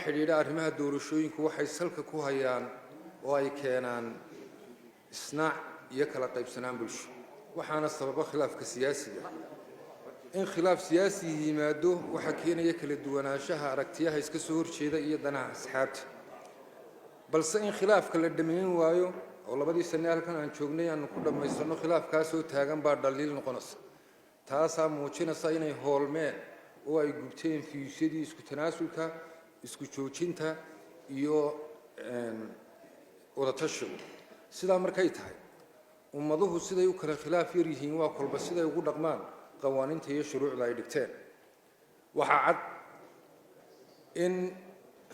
xidhiidha arrimaha doorashooyinku waxay salka ku hayaan oo ay keenaan isnaac iyo kala qaybsanaan bulsho, waxaana sababa khilaafka siyaasiga. In khilaaf siyaasi yimaado waxaa keenaya kala duwanaanshaha aragtiyaha iska soo horjeeda iyo danaha asxaabta. Balse in khilaafka la dhammayn waayo oo 2dii sane halkan aan joognay aanu ku dhammaysanno khilaafkaasoo taagan baa dhaliil noqonaysa. Taasaa muujinaysa inay hoolmeen oo ay gubteen fiyuusyadii isku tanaasulka, isku joojinta iyo wadatashigu. Sidaa markay tahay, ummaduhu siday u kala khilaaf yar yihiin waa kolba siday ugu dhaqmaan qawaaniinta iyo shuruucda ay dhigteen. Waxaa cad in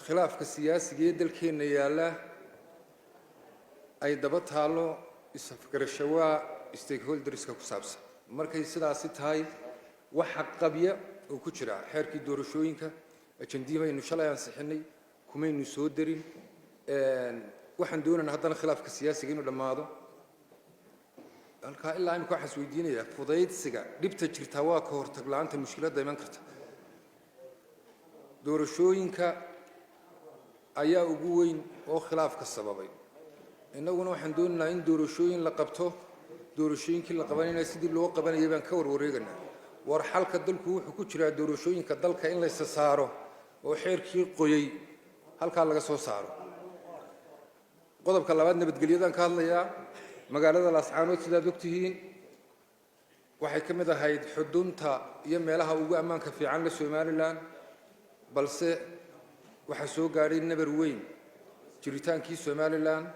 khilaafka siyaasiga ee dalkeenna yaalla ay daba taallo isafgarashawaa stakeholderska ku saabsan. Markay sidaasi tahay, waxa qabya oo ku jira xeerkii doorashooyinka ajandihii baynu shalay ansixinay kumaynu soo darin. Waxaan doonaynaa haddana khilaafka siyaasiga inuu dhammaado. Halkaa ilaa imika waxaan is weydiinayaa, fudaydsiga dhibta jirtaa waa ka hortag la-aanta mushkiladda iman karta. Doorashooyinka ayaa ugu weyn oo khilaafka sababay. Innaguna waxaan doonaynaa in doorashooyin la qabto. Doorashooyinkii la qabanayna sidii loo qabanayay baan ka warwareeganaa. War xalka dalku wuxuu ku jiraa doorashooyinka dalka in laysa saaro oo xeerkii qoyay halkaa laga soo saaro. Qodobka labaad, nabadgelyadaan ka hadlayaa. Magaalada Laascaanood, sidaad ogtihiin, waxay ka mid ahayd xudunta iyo meelaha ugu ammaanka fiican la Somaliland, balse waxaa soo gaadhay nabar weyn jiritaankii Somaliland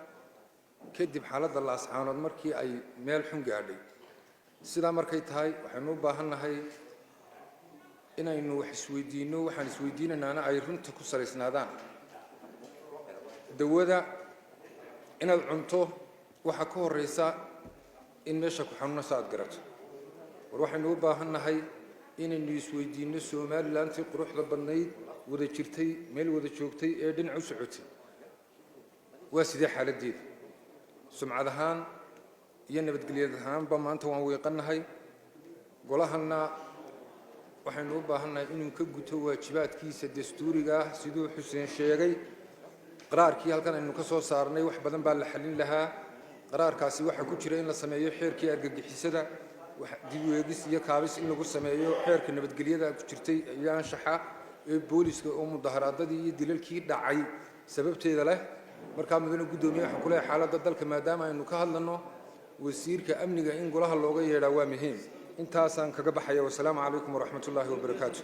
kadib xaaladda Laascaanood markii ay meel xun gaadhay. Sidaa markay tahay, waxaynu u baahan nahay inaynu wax isweydiinno. Waxaan isweydiinaynaana ay runta ku salaysnaadaan. Dawada inaad cunto waxaa ka horreysa in meesha ku xanuunaysa aad garato. War waxaynu u baahan nahay inaynu isweydiinno: Somalilantii quruxda badnayd, wada jirtay, meel wada joogtay ee dhinac u socotay, waa sidee xaaladdeeda? Sumcad ahaan iyo nabadgelyad ahaanba maanta waan weeqannahay. Golahanna waxaynu u baahannahay inuu ka guto waajibaadkiisa dastuuriga ah. Siduu Xuseen sheegay, qaraarkii halkan aynu ka soo saarnay wax badan baa la xallin lahaa. Qaraarkaasi waxaa ku jira in la sameeyo xeerkii argagixisada, dib u eegis iyo kaabis in lagu sameeyo xeerka nabadgelyada ku jirtay iyo anshaxa ee booliska oo mudaharaadadii iyo dilalkii dhacay sababteeda leh. Markaa, mudane guddoomiye, waxaan ku leeyahay, xaaladda dalka maadaama aynu ka hadlano, wasiirka amniga in golaha looga yeedhaa waa muhiim. Intaasaan kaga baxaya. Wasalaamu calaykum waraxmat ullaahi wabarakaatu.